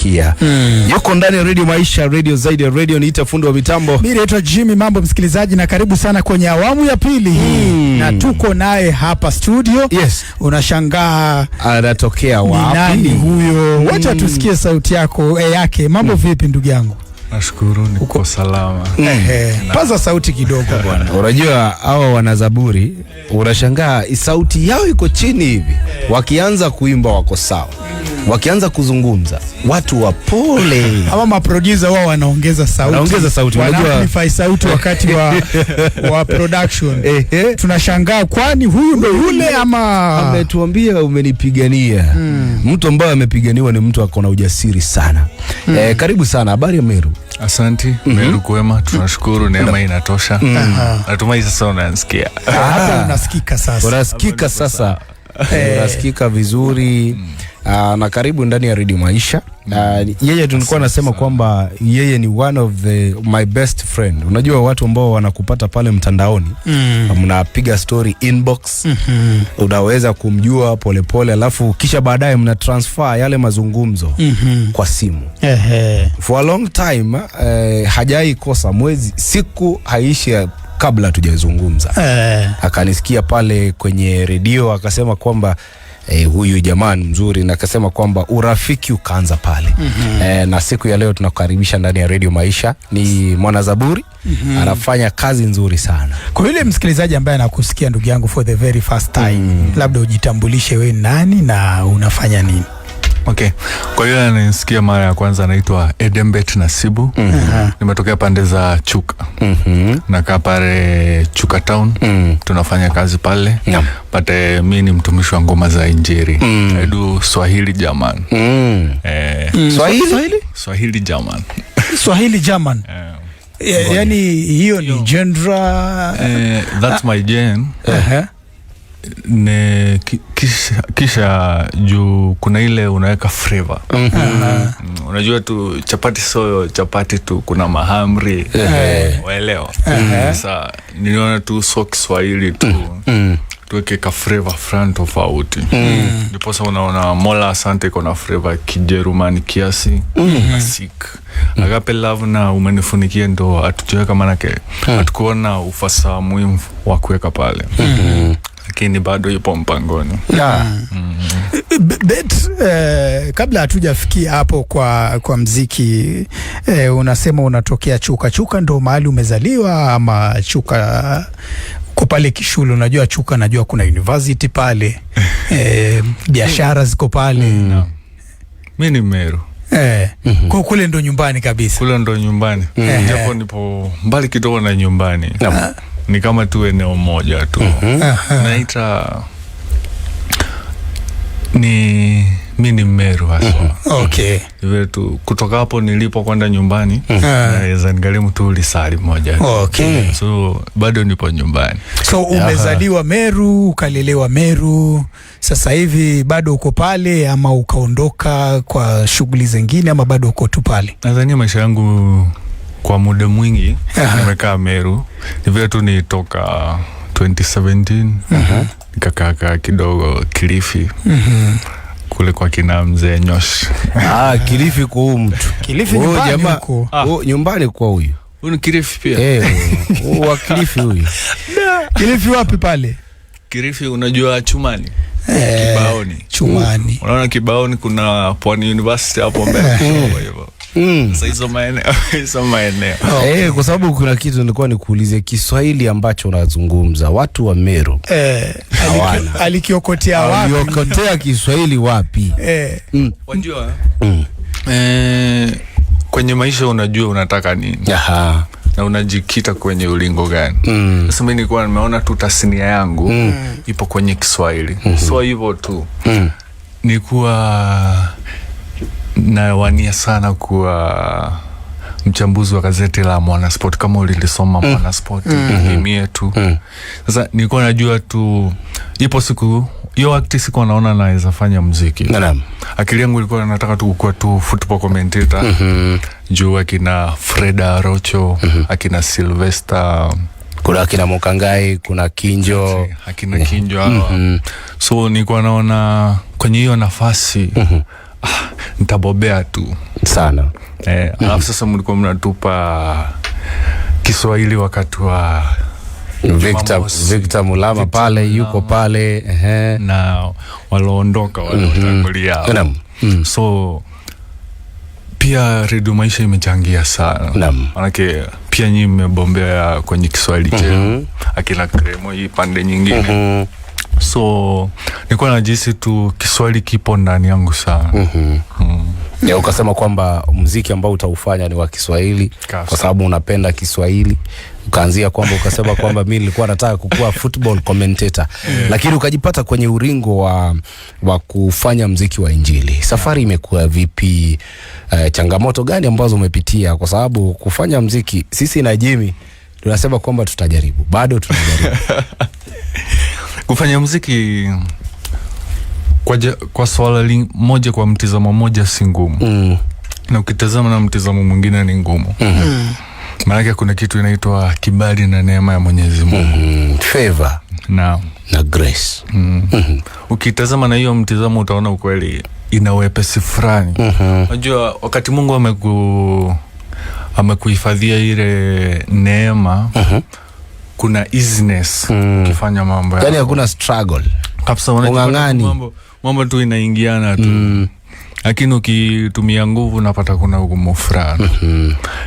Kia. Yuko ndani ya Radio Maisha, radio zaidi ya radio. Niita fundi wa mitambo. Mimi naitwa Jimmy Mambo, msikilizaji, na karibu sana kwenye awamu ya pili hii na tuko naye hapa studio. Unashangaa Anatokea ni wapi? Nani huyo? Wacha tusikie sauti yako yake. Mambo vipi, ndugu yangu? Nashukuru, niko salama. Ehe, paza sauti kidogo, bwana. Unajua hawa wanazaburi, unashangaa sauti yao iko chini hivi, wakianza kuimba wako sawa, wakianza kuzungumza watu wapole. Hawa maproducer wao wanaongeza sauti, Wanaongeza sauti, wana unajua- amplify sauti wakati wa production. Tunashangaa, kwani huyu ndo yule ama? Ametuambia umenipigania. Mtu ambaye amepiganiwa ni mtu ako na ujasiri sana. Karibu sana. Habari ya Meru? Asanti. Meru kwema, tunashukuru, neema inatosha. Natumai sasa unanisikia. Hapa unasikika sasa. Unasikika sasa, unasikika vizuri. Na karibu ndani ya Radio Maisha. Yeye tulikuwa nasema kwamba yeye ni one of the my best friend. Unajua watu ambao wanakupata pale mtandaoni, mnapiga story inbox, unaweza kumjua polepole, alafu kisha baadaye mna transfer yale mazungumzo kwa simu. For a long time hajai kosa mwezi, siku haishi kabla tujazungumza. Akanisikia pale kwenye redio, akasema kwamba huyu jamaa ni mzuri, na akasema kwamba urafiki ukaanza pale. Na siku ya leo tunakukaribisha ndani ya Radio Maisha. Ni mwanazaburi, anafanya kazi nzuri sana. Kwa yule msikilizaji ambaye anakusikia, ndugu yangu, for the very first time, labda ujitambulishe, wewe ni nani na unafanya nini? Okay. Kwa hiyo ananisikia mara ya kwanza, anaitwa Edembet Nasibu. Nimetokea pande za Chuka. Nakaa pale Chuka Town. Tunafanya kazi pale. But mi ni mtumishi wa ngoma za Injili. I do Swahili German. Swahili? Swahili? Swahili German. Swahili German. Yani hiyo ni genre? That's my gen. Ne, kisha juu kuna ile unaweka flavor. Unajua tu chapati soyo chapati tu, kuna mahamri, waelewa? Sasa niliona tu so Kiswahili tu, tuweke ka flavor fulani tofauti, ndiposa unaona Mola Asante iko na flavor Kijerumani kiasi na sik Agape Love na Umenifunikia ndo hatujaweka, manake hatukuona ufasaha muhimu wa kuweka pale, lakini bado ipo mpangoni. Bet, kabla hatujafikia hapo kwa mziki, unasema unatokea Chuka. Chuka ndo mahali umezaliwa ama Chuka uko pale kishule? Unajua Chuka, najua kuna university pale, biashara ziko pale. Mi ni Meru. Kwa kule ndo nyumbani kabisa. Kule ndo nyumbani, japo nipo mbali kidogo na nyumbani. Ni kama tu eneo moja tu. Naita ni mi ni Meru haswa. Vile tu kutoka hapo nilipo kwenda nyumbani naweza nigharimu tu lisaa moja. So bado nipo nyumbani. So umezaliwa Meru, ukalelewa Meru, sasa hivi bado uko pale ama ukaondoka kwa shughuli zingine ama bado uko tu pale? Nadhania maisha yangu kwa muda mwingi nimekaa Meru. Ni vile tu nitoka 2017, nikakaakaa kidogo Kilifi, kule kwa kina mzee Nyosh. Ah, Kilifi kwa huu mtu. Kilifi Huyu nyumbani jamaa- huko. Nyumbani kwa huyu. Huyu ni Kilifi pia. Eh, huu wa Kilifi huyu. Kilifi wapi pale? Kilifi, unajua Chumani? Kibaoni. Chumani. Unaona Kibaoni kuna Pwani University hapo mbele. Kwa hivyo. Sasa hizo maeneo. Eh, kwa sababu kuna kitu nilikuwa nikuulize, Kiswahili ambacho unazungumza watu wa Meru hawana. Alikiokotea wapi? Waliokotea Kiswahili wapi? Wajua? Kwenye maisha unajua unataka nini na unajikita kwenye ulingo gani. Sasa mimi nilikuwa nimeona tu tasnia yangu ipo kwenye Kiswahili. So hivyo tu. Nilikuwa nawania sana kuwa mchambuzi wa gazeti la Mwanasport, kama ulilisoma Mwanasport, mm. tu. Sasa nilikuwa najua tu ipo siku hiyo wakati sikuwa naona naweza fanya mziki. Akili yangu ilikuwa nataka tu kukuwa tu football commentator, juu akina Freda Rocho, akina Sylvester, Kuna akina Mukangai, kuna Kinjo. Akina Kinjo hawa. So nilikuwa naona kwenye hiyo nafasi, ah, nitabobea tu. Sana. Alafu sasa mlikuwa mnatupa Kiswahili wakati wa Victor, Jumamosi. Victor Mulama Victor pale Mulama. yuko pale, ehe. Na walioondoka waliotangulia. Naam. So pia Redio Maisha imechangia sana. Naam. Manake pia nyinyi mmebombea kwenye Kiswahili chenu, akina Kremo hii pande nyingine. So nilikuwa najihisi tu Kiswahili kipo ndani yangu sana. Ya, ukasema kwamba muziki ambao utaufanya ni wa Kiswahili Kabisa. kwa sababu unapenda Kiswahili. Ukaanzia kwamba ukasema kwamba mimi nilikuwa nataka kukuwa football commentator, lakini ukajipata kwenye uringo wa kufanya mziki wa Injili. Safari imekuwa vipi? Changamoto gani ambazo umepitia? Kwa sababu kufanya mziki, sisi na Jimmy tunasema kwamba tutajaribu, bado tunajaribu. Kufanya muziki kwa swala moja, kwa mtizamo mmoja si ngumu, na ukitazama na mtizamo mwingine ni ngumu. Maanake kuna kitu inaitwa kibali na neema ya Mwenyezi Mungu. Favor Na na grace. Ukitazama na hiyo mtizamo utaona ukweli ina wepesi fulani. Unajua wakati Mungu amekuhifadhia ile neema, kuna easiness ukifanya mambo Yani yako. hakuna struggle. Kabisa, unajipata tu Ung'ang'ani. mambo tu inaingiana tu. Lakini ukitumia nguvu unapata kuna ugumu fulani.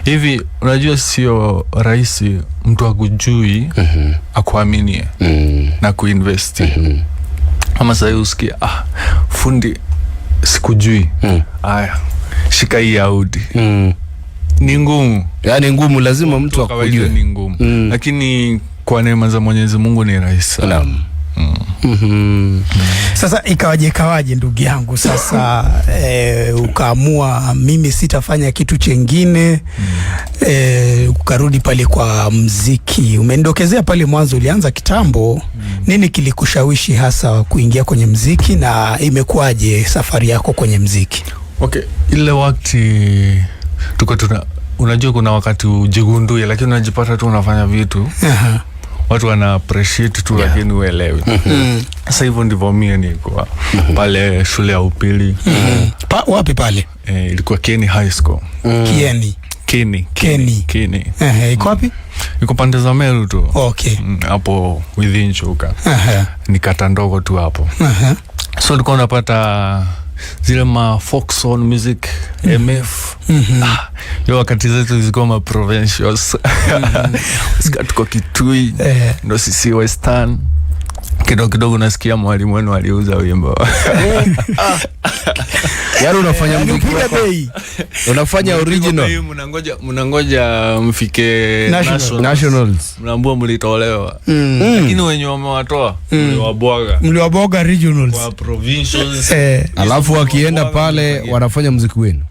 Hivi unajua sio rahisi mtu akujui akuaminie na kuinvest. Ama sahii usikie, fundi sikujui. Aya, shika hii Audi. Ni ngumu. Yani ngumu, lazima mtu Kwa kawaida akujue. ni ngumu. Lakini kwa neema za Mwenyezi Mungu ni rahisi sana. Naam. Sasa ikawaje ndugu yangu sasa, ukaamua mimi sitafanya kitu chengine, ukarudi pale kwa mziki. Umenidokezea pale mwanzo ulianza kitambo. Nini kilikushawishi hasa kuingia kwenye mziki na imekuwaje safari yako kwenye mziki? Okay, ile wakati tuko tuna, unajua kuna wakati ujigundue, lakini unajipata tu unafanya vitu watu wana appreciate tu, lakini uelewi. Sasa hivyo ndivyo mie nilikuwa pale shule ya upili. Wapi pale? Ilikuwa Kieni High School. Kieni. Kieni. Kieni. Kieni. Iko wapi? Iko pande za Meru tu. Okay. Hapo within Chuka. Ni kata ndogo tu hapo. So ulikuwa unapata zile ma folk song music, MF. Yo wakati zetu zilikuwa ma provincials. Sika tuko Kitui, ndo sisi Western. Kidogo kidogo nasikia mwalimu wenu aliuza wimbo. Yaani unafanya muziki Piga wako, bei. unafanya original. Mnangoja mfike National. Nationals. Mnaambua mlitolewa. Lakini wenye wamewatoa mliwabwaga. Mliwaboga regionals. Kwa provincials. Alafu wakienda pale wanafanya muziki wenu.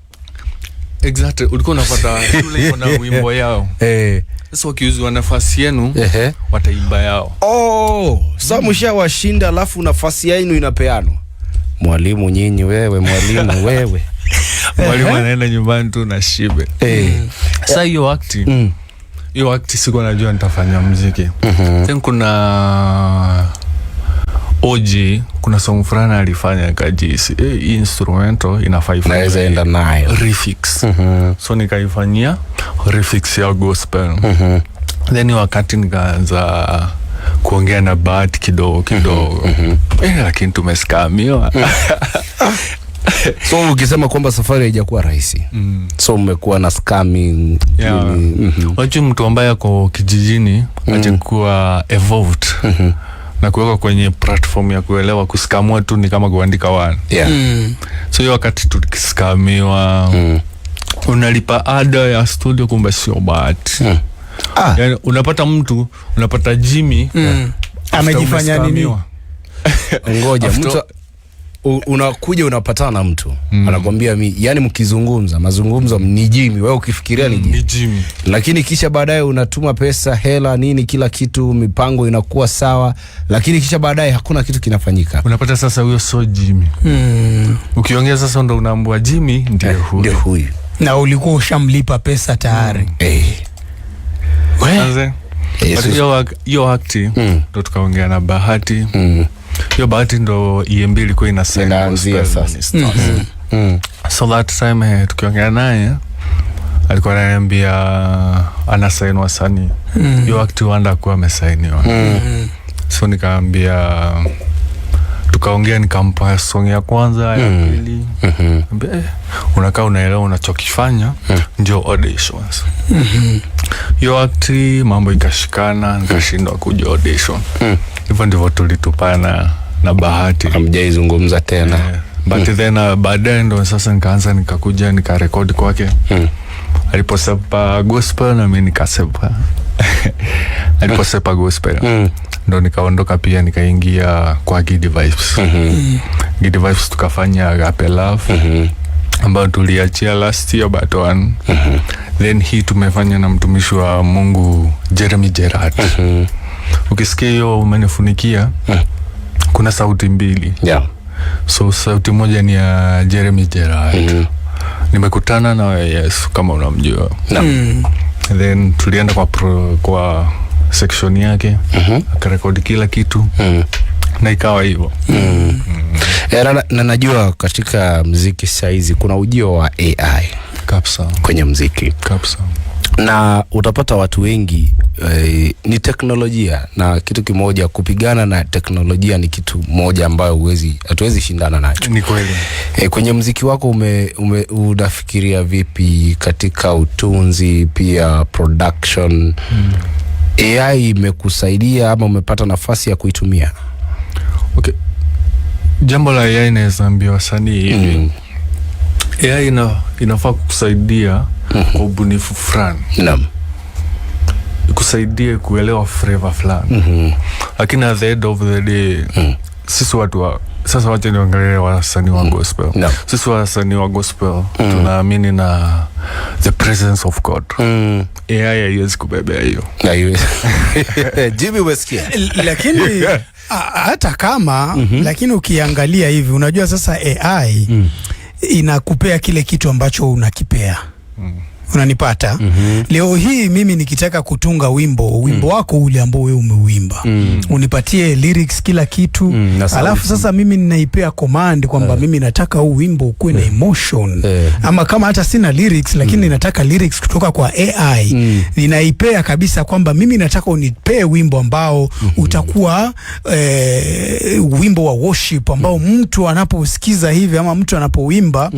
Exactly, ulikuwa unapata shule iko na wimbo yao. Sasa wakiuzwa nafasi yenu, wataimba yao. Oh, sasa mshawashinda alafu nafasi yenu inapeanwa. Mwalimu nyinyi wewe, mwalimu wewe. Mwalimu anaenda nyumbani tu na shibe. Sasa hiyo wakati, hiyo wakati sikuwa najua nitafanya muziki. Then kuna OG, kuna song fulani alifanya nikajihisi, hii instrumental inafaa ifanywe Naweza enda nayo. refix. So nikaifanyia refix ya gospel. Then wakati nikaanza kuongea na Bahati kidogo kidogo. Lakini tumeskamiwa. So ukisema kwamba safari haijakuwa rahisi. So mmekuwa na scamming. Nini? Unajua mtu ambaye ako kijijini hajakuwa evolved na kuwekwa kwenye platform ya kuelewa, kuskamua tu ni kama kuandika one. So hiyo wakati tukiskamiwa, unalipa ada ya studio, kumbe sio Bahati. Yani unapata mtu, unapata Jimmy Amejifanya nini? umeskamiwa. Ngoja, After mtu unakuja unapatana na mtu anakwambia mi, yani mkizungumza mazungumzo ni Jimmy, wewe ukifikiria ni Jimmy. Ni Jimmy. Lakini kisha baadaye unatuma pesa, hela, nini, kila kitu, mipango inakuwa sawa, lakini kisha baadaye hakuna kitu kinafanyika. Unapata sasa huyo sio Jimmy. Ukiongea sasa ndo unaambua Jimmy ndiye huyu. Ndio huyu. Na ulikuwa ushamlipa pesa tayari. Anze. But hiyo akti ndo tukaongea na Bahati. Hiyo Bahati ndo EMB ilikuwa ina sign Inaanzia gospel sasa. ministers. So that time tukiongea naye alikuwa ananiambia anasaini wasanii. Hiyo wakati Wanda akuwa amesainiwa. So nikaambia, tukaongea, nikampa song ya kwanza, ya pili. Ambia, unakaa unaelewa unachokifanya, ndio auditions. Hiyo wakati mambo ikashikana, nikashindwa kuja audition. Hivyo ndivyo tulitupana na Bahati. Hamjaizungumza tena. But then baadaye ndo sasa nikaanza, nikakuja nikarekodi kwake. Aliposepa gospel na mi nikasepa. Aliposepa gospel ndo nikaondoka pia, nikaingia kwa Gidi Vibes. Gidi Vibes tukafanya Agape Love ambayo tuliachia last year but one. Then hii tumefanya na mtumishi wa Mungu Jeremy Gerard. Ukisikia hiyo umenifunikia, kuna sauti mbili. So sauti moja ni ya Jeremy Gerard. Nimekutana na Yesu, kama unamjua. Then tulienda kwa section yake, akarekodi kila kitu na ikawa hivyo. Na najua katika mziki saizi kuna ujio wa AI Kabisa. kwenye mziki. Kabisa. Na utapata watu wengi ni teknolojia, na kitu kimoja, kupigana na teknolojia ni kitu moja ambayo hatuwezi shindana nacho. Ni kweli. Kwenye mziki wako unafikiria vipi katika utunzi pia production? AI imekusaidia ama umepata nafasi ya kuitumia? Okay. Jambo la AI naweza ambia wasanii hivi. AI inafaa kukusaidia kwa ubunifu fulani. Ikusaidie kuelewa flavor fulani. Lakini at the end of the day, sisi watu wa sasa, wacha niongelee wasanii wa gospel. Sisi wasanii wa gospel tunaamini na the presence of God. AI haiwezi kubebea hiyo. Jimmy, umesikia? Lakini hata kama lakini ukiangalia hivi, unajua sasa AI inakupea kile kitu ambacho unakipea. Unanipata? Leo hii mimi nikitaka kutunga wimbo wako ule ambao wewe umeuimba, unipatie lyrics, kila kitu, Na sauti. alafu sasa mimi ninaipea command kwamba mimi nataka huu wimbo ukuwe na emotion, ama kama hata sina lyrics lakini nataka lyrics kutoka kwa AI, ninaipea kabisa kwamba mimi nataka unipee wimbo ambao utakuwa wimbo wa worship ambao mtu anaposikiza hivi ama mtu anapouimba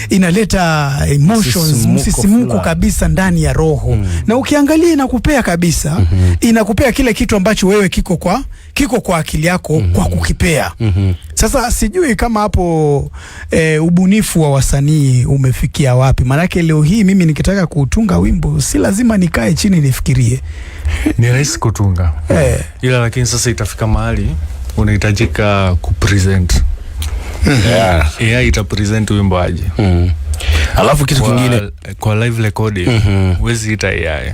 inaleta emotions, Msisimko msisimko fulani. kabisa ndani ya roho. Na ukiangalia inakupea kabisa, inakupea kile kitu ambacho wewe kiko kwa akili yako kwa kukipea. Sasa sijui kama hapo ubunifu wa wasanii umefikia wapi, maanake leo hii mimi nikitaka kutunga wimbo si lazima nikae chini nifikirie. Ni rahisi kutunga, ila lakini sasa itafika mahali unahitajika kupresent. AI itapresent wimbo aje? Alafu kitu kingine, Kwa live recording huwezi ita AI.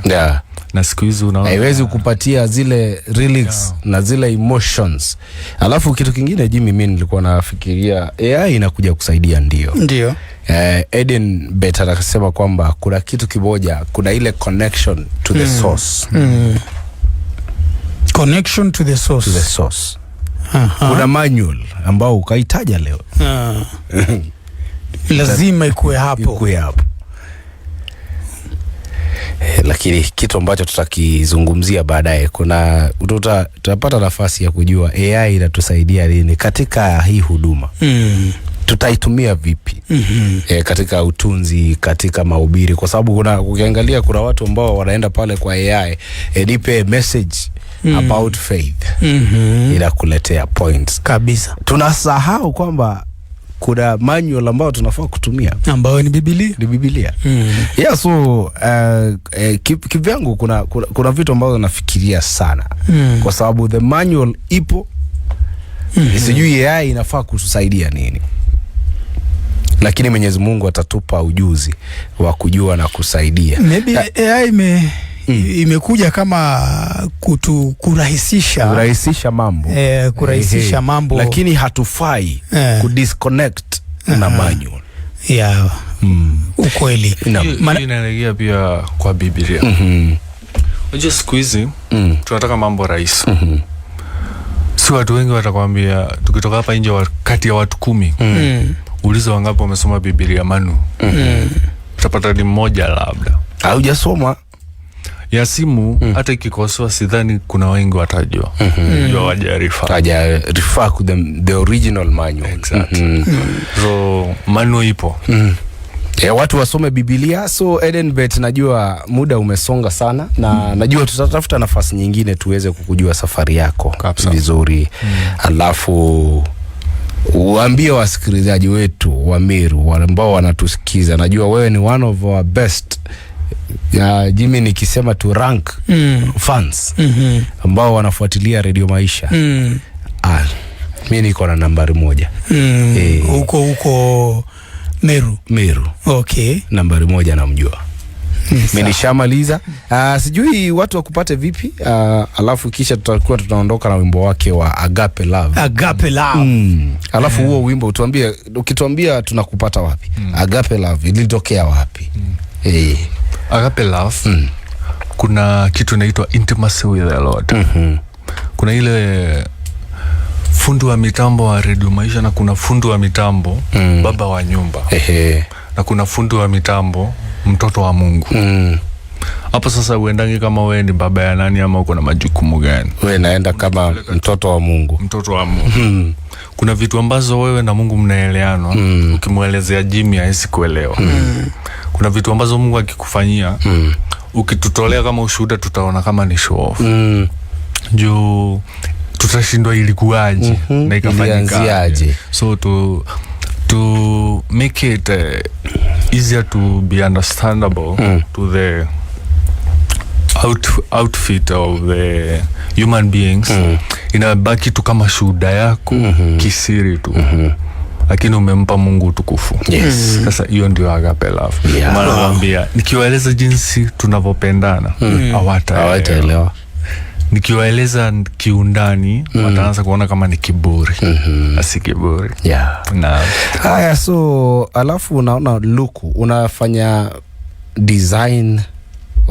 Na siku hizi unaona haiwezi kupatia zile lyrics na zile emotions. Alafu kitu kingine Jimmy, mimi nilikuwa nafikiria AI inakuja kusaidia, ndio. Ndio. Eden Bet akasema kwamba kuna kitu kimoja, kuna ile connection to the source. Connection to the source. To the source. Kuna manual ambao ukaitaja leo. Lazima ikuwe hapo. Ikuwe hapo. Lakini kitu ambacho tutakizungumzia baadaye, kuna tutapata nafasi ya kujua AI inatusaidia nini katika hii huduma, tutaitumia vipi katika utunzi, katika mahubiri, kwa sababu kuna, ukiangalia kuna watu ambao wanaenda pale kwa AI, nipe message about faith, inakuletea points. Kabisa. Tunasahau kwamba kuna manual ambayo tunafaa kutumia, ambayo ni Biblia. Ni Biblia. Yeah, so kivyangu kuna vitu ambavyo nafikiria sana kwa sababu the manual ipo. Sijui AI inafaa kutusaidia nini, lakini Mwenyezi Mungu atatupa ujuzi wa kujua na kusaidia. Maybe AI imekuja kama kurahisisha Kurahisisha mambo. Kurahisisha mambo. Lakini hatufai kudisconnect na manual. Yeah, ukweli. Naam. Hiyo inaelekea pia kwa Biblia. Unajua siku hizi tunataka mambo rahisi. Si watu wengi watakwambia, tukitoka hapa nje, kati ya watu 10 Uliza wangapi wamesoma Bibilia manual, utapata ni mmoja labda. Haujasoma. Ya simu hata ikikosoa sidhani kuna wengi watajua, jua wajarefer. Haja refer to the original manual. Exactly. So manual ipo. Watu wasome Biblia. So Edenbet, najua muda umesonga sana na najua tutatafuta nafasi nyingine tuweze kukujua safari yako Kabisa. vizuri, alafu uambie wasikilizaji wetu wa Meru ambao wanatusikiza. Najua wewe ni one of our best ya Jimmy, nikisema to rank fans ambao wanafuatilia Radio Maisha. Ah, mi niko na nambari 1. Huko huko Meru. Meru. Nambari 1 namjua. Mimi nishamaliza. Sijui watu wakupate vipi, alafu kisha tutakuwa tunaondoka na wimbo wake wa Agape Love. Agape Love. Alafu huo wimbo utuambie, ukituambia tunakupata wapi? Agape Love ilitokea wapi? Agape Love, kuna kitu inaitwa intimacy with the Lord. Kuna ile fundi wa mitambo wa Radio Maisha na kuna fundi wa mitambo baba wa nyumba na kuna fundi wa mitambo mtoto wa Mungu. Hapo sasa uendangi kama wewe ni baba ya nani ama uko na majukumu gani. Wewe naenda kama mtoto wa Mungu. Mtoto wa Mungu. Kuna vitu ambazo wewe na Mungu mnaeleanwa, ukimwelezea Jimmy hawezi kuelewa. Kuna vitu ambazo Mungu akikufanyia, ukitutolea kama ushuhuda tutaona kama ni show off. Juu tutashindwa ilikuwaje na ikafanyikaje. Ilianziaje? So to make it easier to be understandable to the outfit of the human beings, inabaki tu kama shuhuda yako kisiri tu, lakini umempa Mungu utukufu. Sasa hiyo ndio agape love. Maana nakwambia nikiwaeleza jinsi tunavyopendana hawataelewa. Hawataelewa. Nikiwaeleza kiundani wataanza kuona kama ni kiburi. Asi kiburi. Na Haya, so alafu unaona luku unafanya design,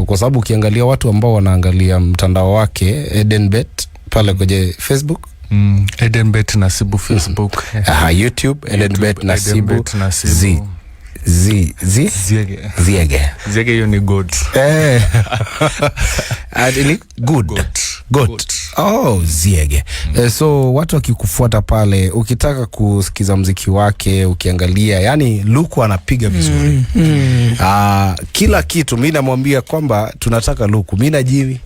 kwa sababu ukiangalia watu ambao wanaangalia mtandao wake Edenbet pale kwenye Facebook, Edenbet Nasibu Facebook. Aha, YouTube Edenbet Nasibu. Edenbet Nasibu. Z Z Z Ziege. Ziege. Ziege hiyo ni goat. Good. Goat. Goat. Goat. Oh, Ziege. So watu wakikufuata pale, ukitaka kusikiza mziki wake, ukiangalia, yani luku anapiga vizuri. Kila kitu mi namwambia kwamba tunataka luku, mi na Jimmy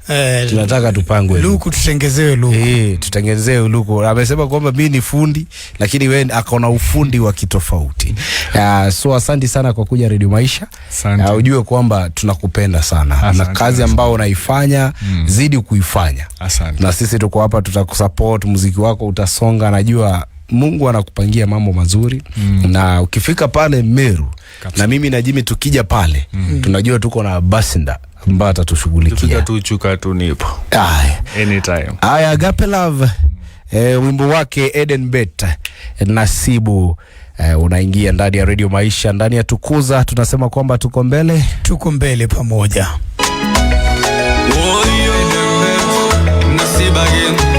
tunataka tupangwe luku, tutengezewe luku. Tutengenezewe luku. Amesema kwamba mi ni fundi, lakini wewe akona ufundi wa kitofauti. So asante sana kwa kuja Radio Maisha. Asante. Ujue kwamba tunakupenda sana. Asante. Na kazi ambayo unaifanya, zidi kuifanya. Asante. Na sisi tuko hapa tutakusupport, muziki wako utasonga, najua Mungu anakupangia mambo mazuri. Na ukifika pale Meru Kabisa. na mimi na Jimmy tukija pale, tunajua tuko na ambassador ambaye atatushughulikia. Tufika tu Chuka tu nipo. Aya. Anytime. Aya, Agape Love, wimbo wake Edenbet Nasibu, unaingia ndani ya Radio Maisha, ndani ya Tukuza. Tunasema kwamba tuko mbele, tuko mbele pamoja. Nasibu again.